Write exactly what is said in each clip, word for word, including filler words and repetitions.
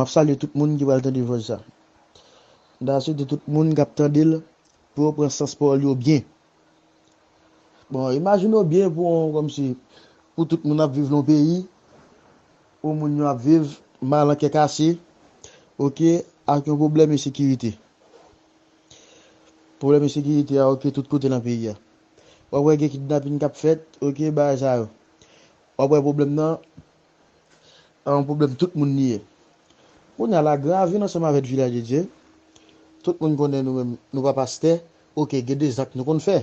ap salye tout moun ki pral tande vòs sa. M ta swete tout moun k ap tande l pou yo pran sans pawòl yo byen. Bon, imajine w byen pou yon, kòmsi, pou tout moun ap viv nan yon peyi, pou moun yo ap viv mal an kè kase, oke, ak yon pwoblèm ensekirite. Pwoblèm ensekirite a, oke, tout kote nan peyi a. W ap wè gen kidnapin k ap fèt, oke, bagay sa yo. W ap wè pwoblèm nan, se yon pwoblèm tout moun li ye. Kounye a la, Gran Ravin ansanm avèk Vilaj de Dye, tout moun konnen nou menm, nou pa pastè, oke, gen de zak nou konn fè.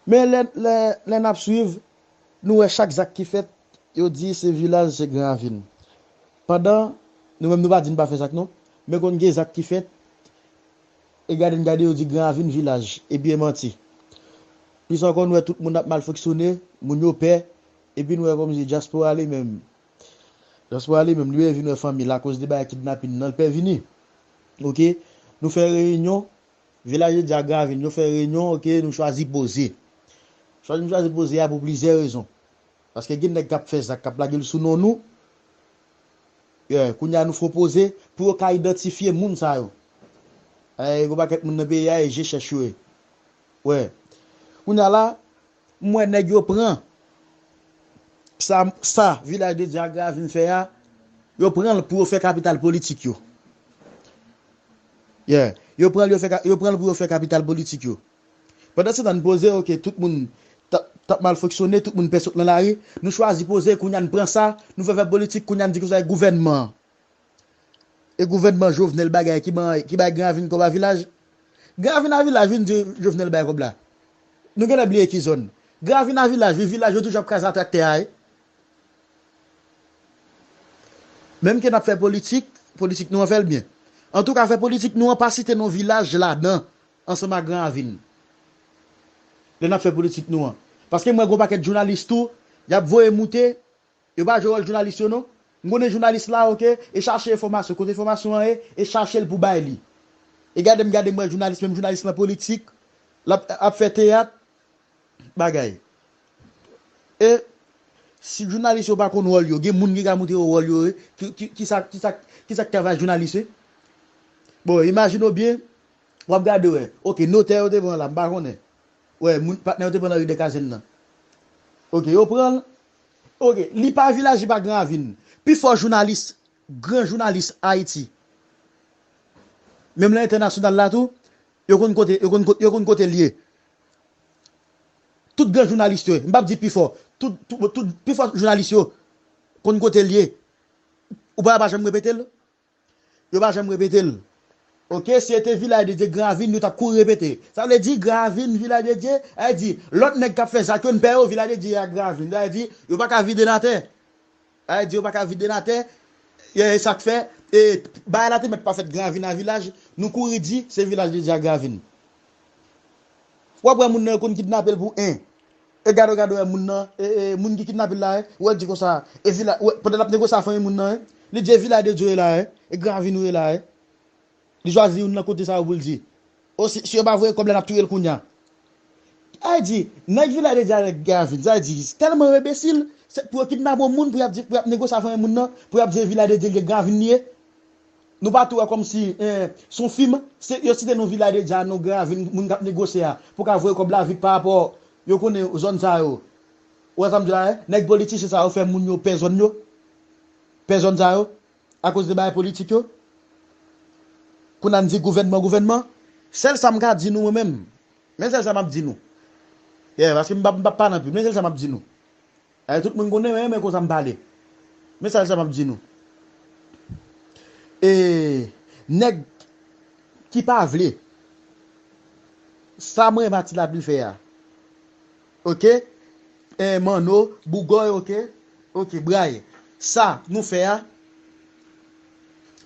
Men lè, lè, lè n ap swiv, nou wè chak zak ki fèt, yo di se Vilaj, se Gran Ravin. Pandan, nou menm nou pa di n pa fè zak non, men konn gen zak ki fèt, e gade n gade yo di Gran Ravin, Vilaj, epi e manti. Plis ankò, nou wè tout moun ap mal fonksyone, moun yo pè, epi nou wè kòmsi dyaspora li menm. Dyaspora li menm, li vin wè fanmi l akoz de bagay kidnapin nan, l pè vini. Oke? Nou fè reyinyon, Vilaj de Dye ak Gran Ravin, nou fè reyinyon, oke, nou chwazi poze. Chwazi, nou chwazi poze a pou plizyè rezon. Paske gen nèg k ap fè zak, k ap lage l sou non nou. Yeah, kounye a nou fè poze pou yo ka idantifye moun sa yo. Eh, gen yon pakèt moun nan peyi a, e je chèch yo ye. Wè. Kounye a la, m wè nèg yo pran sa, sa Vilaj de Dye ak Gran Ravin fè a, yo pran l pou yo fè kapital politik yo. Yeah. Yo pran l, yo fè ka-, yo pran l pou yo fè kapital politik yo. Pandan se tan n poze, oke, tout moun t ap, t ap mal fonksyone, tout moun pè sot nan lari, nou chwazi poze, kounye a n pran sa, nou fè fè politik, kounye a n di konsa e gouvènman an. E gouvènman Jovenel bagay ki ban, ki bay Gran Ravin kòb a Vilaj. Gran Ravin a Vilaj vin di Jovenel bay kòb la. Nou genlè bliye ki zòn. Gran Ravin a Vilaj, wi, Vilaj yo toujou ap kraze a traktè a, wi. Menm ke n ap fè politik, politik nou an fè l byen. Antouka, fè politik nou an pa site non Vilaj ladan, ansanm ak Gran Ravin. Lè n ap fè politik nou an. Paske m wè gen yon pakèt jounalis tou, y ap voye moute, yo pa jwe wòl jounalis yo non. M konnen jounalis la, oke, e chache enfòmasyon, kote enfòmasyon an ye, e chache l pou bay li. E gade m gade m wè jounalis, menm jounalis lan politik, l ap, ap fè teyat, bagay. E si jounalis yo pa konn wòl yo, gen moun ki ka montre yo wòl yo, ki, ki, ki sa, ki sa, ki sa k travay jounalis yo? Bon, imajine w byen, w ap gade wè. Oke, notè yo te pran la, m pa konnen. Wè, moun, patnè yo te pran nan ri de Kazèn nan. Oke, yo pran l. Oke, li pa Vilaj, li pa Gran Ravin. Pifò jounalis, gran jounalis Ayiti, menm nan entènasyonal la tou, yo konn kote, yo konn kote, yo konn kote l ye. Tout gran jounalis yo, m p ap di pifò, tout, tout, tout, pifò jounalis yo konn kote l ye. Ou pa pa janm repete l? Yo pa janm repete l. Oke, si se te Vilaj de Dye, Gran Ravin, yo t ap kouri repete. Sa vle di, Gran Ravin, Vilaj de Dye, sa vle di, lòt nèg k ap fè zak yo, n pè yo, Vilaj de Dye ak Gran Ravin. Sa vle di, yo pa ka vide n atè. Sa vle di, yo pa ka vide n atè. E sa k fè, e, bagay la te mèt pa fèt Gran Ravin a Vilaj, nou kouri di, se Vilaj de Dye ak Gran Ravin. W ap wè moun nan yo konn kidnape l pou en. E gade w, gade w, moun nan, e, e, moun ki kidnape l la, e, ou wè l di konsa, e Vilaj, ou wè, pandan l ap negosye a fanmi moun nan, e, li di e Vilaj de Dye ou ye la, e, e Gran Ravin ou ye la, e. Li chwazi youn nan kote sa yo pou l di. O, si, si yo pa voye kòb la, n ap touye l kounye a. Sa vle di, nèg Vilaj de Dye avèk Gran Ravin, sa vle di, tèlman yo enbesil, se pou yo kidnape yon moun, pou y ap di, pou y ap negosye a fanmi moun nan, pou y ap di e Vilaj de Dye li ye, Gran Ravin li ye. Nou pa tou wè kòmsi, eh, se yon fim, se, yo site non Vilaj de Dye a, non Gran Ravin, moun k ap negosye a, pou ka voye kòb la vit pa rapò, yo konnen zòn sa yo. Ou wè sa m di la, eh? Nèg politisyen sa yo fè moun yo pè zòn yo. Pè zòn sa yo. Akoz de bagay politik yo. Kounye a n di gouvènman, gouvènman. Sèl sa m ka di nou mwen menm. Men sèl sa m ap di nou. Yeah, paske m p ap, m p ap pale anpil. Men sèl sa m ap di nou. Eh, tout moun konnen, men, men konsa m pale. Men sèl sa m ap di nou. E nèg ki pa vle sa mwen Mati Lapli fè a. Oke? Eh, Manno, Bougòy, oke? Oke, Bray. Sa nou fè a,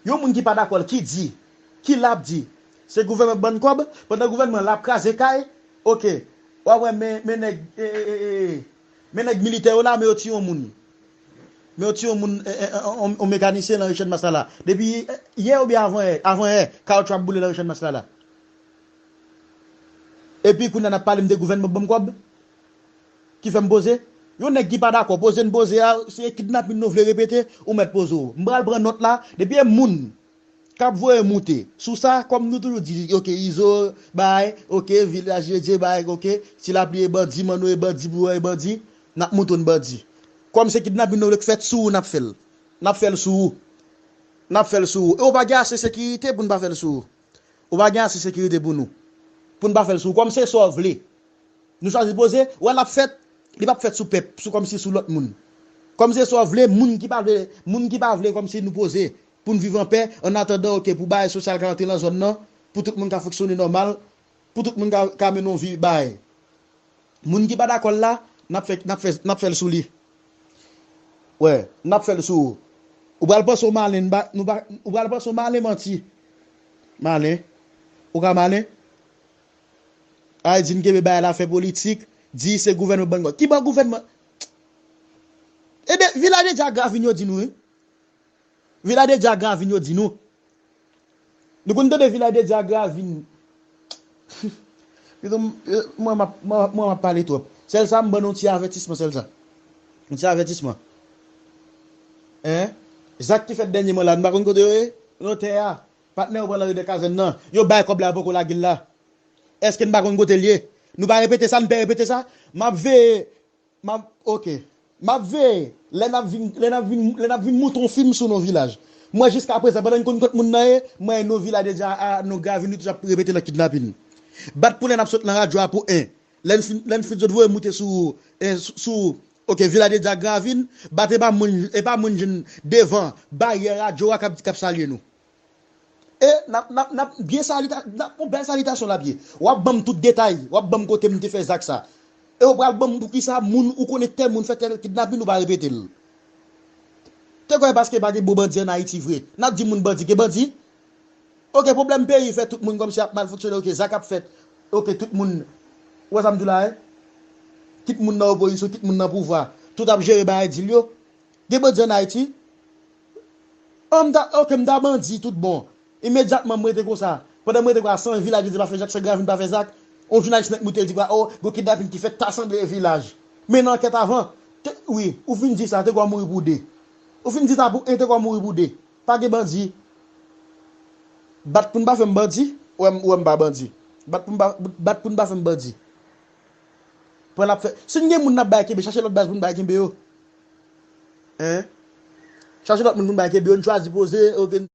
yon moun ki pa dakò l, ki di, ki l ap di, se gouvènman ban n kòb, pandan gouvènman l ap kraze kay, oke. W ap wè men, men nèg, e, e, e, e, men nèg militè yo la, men yo tiye yon moun. Men yo tiye yon moun, e, e, e, yon, yon mekanisyen nan Richard Maslala. Depi, e, yè oubyen avan yè, avan yè, kawotchou ap boule nan Richard Maslala. Epi kounye a n ap pale m de gouvènman ban m kòb ki fè m poze. Yon nèg ki pa dakò, poze n poze a, se kidnapin nou vle repete, ou mèt poze w. M pral pran nòt la, depi e moun k ap voye moute sou sa, kòm nou toujou di, oke, Izo bay, oke, Vilaj Dedye bay, oke, Ti Lapli e bandi, Manno e bandi, Bouyon e bandi, n ap montre n bandi. Kòm se kidnapin nou vle k fèt sou ou, n ap fè l. N ap fè l sou ou. N ap fè l sou ou. E ou pa gen ase sekirite pou n pa fè l sou ou. Ou pa gen ase sekirite pou nou. Pou n pa fè l sou ou. Kòm se sa w vle. Nou chwazi poze, wè l ap fèt, li p ap fèt sou pèp, sou kòmsi sou lòt moun. Kòm se sa w vle, moun ki pa vle, moun ki pa vle kòmsi nou poze, pou n viv anpè, annatandan, oke, pou bagay sosyal ka rantre nan zòn nan, pou tout moun ka fonksyone nòmal, pou tout moun ka, ka mennen yon vi bagay. Moun ki pa dakò l la, n ap fè, n ap fè, n ap fè l sou li. Wè, n ap fè l sou ou. Ou pral panse w malen, n pa, nou pa, ou pral panse w malen manti. Malen. Ou ka malen? Ay di n kenbe bagay la fè politik, di se gouvènman ban n kòb. Ki ban gouvènman? Ebe, Vilaj Dedye ak Gravin yo di nou, wi. Vilaj Dedye ak Gravin yo di nou. Nou konn tande Vilaj Dedye ak Gravin. Pito m, mwen m ap, mwen, mwen m ap pale twòp. Sèl sa, m ban nou ti avètisman, sèl sa. Yon ti avètisman. Hein? Zak ki fèt dènyèman la, nou pa konn kote yo ye? Notè a, patnè yo pran lari de kazèn nan. Yo bay kòb la, yo poko lage l la. Èske n pa konn kote l ye? Nou pa repete sa, n pè repete sa? M ap veye, m ap, oke. M ap veye, lè n ap vin, lè n ap vin, lè n ap vin moute yon fim sou non Vilaj. Mwen jiska prezan, pandan n konn kot moun nan ye, mwen non Vilaj Dedye a, non Gravin, nou toujou ap repete nan kidnapin. Bat pou lè n ap sot nan radyo a pou en. Lè n fin, lè n fin sot voye moute sou, eh, sou, sou, oke, Vilaj Dedye ak Gravin, bat e pa moun, e pa moun jwenn devan baryè radyo a k ap, k ap salye nou. E n ap, n ap, n ap byen salita-, n ap, yon bèl salitasyon l ap ye. W ap ban m tout detay, w ap ban m kote m te fè zak sa. E w pral ban m poukisa moun ou konnen tèl moun fè tèl kidnapin ou pa repete l. Te kwè paske pa gen bon bandi ann Ayiti vre. N ap di moun bandi gen bandi. Oke, pwoblèm peyi fè tout moun kòmsi ap mal fonksyone, oke, zak ap fèt. Oke, tout moun, ou wè sa m di w la, hein? Tout moun nan opozisyon, tout moun nan pouvwa. Tout ap jere bagay dil yo. Gen bandi ann Ayiti? An, m ta, oke, m ta bandi tout bon. Imedyatman, m rete konsa. Pandan m rete konsa, san Vilaj Dedye pa fè zak, san Gravin pa fè zak, yon jounalis mèt moute, l di, oh, gon kidnapin ki fèt, ta sanble e Vilaj. Men nan ankèt avan, te, wi, ou fin di sa, te kwè w mouri pou de. Ou fin di sa pou en, te kwè w mouri pou de. Pa gen bandi. Bat pou n pa fè m bandi, ou wè m, ou wè m pa bandi. Bat pou n pa, bat pou n pa fè m bandi. Pran n ap fè, si n gen moun n ap bay kenbe, chache lòt baz pou n bay kenbe yo. Hein? Chache lòt moun pou n bay kenbe yo, n chwazi poze, oke.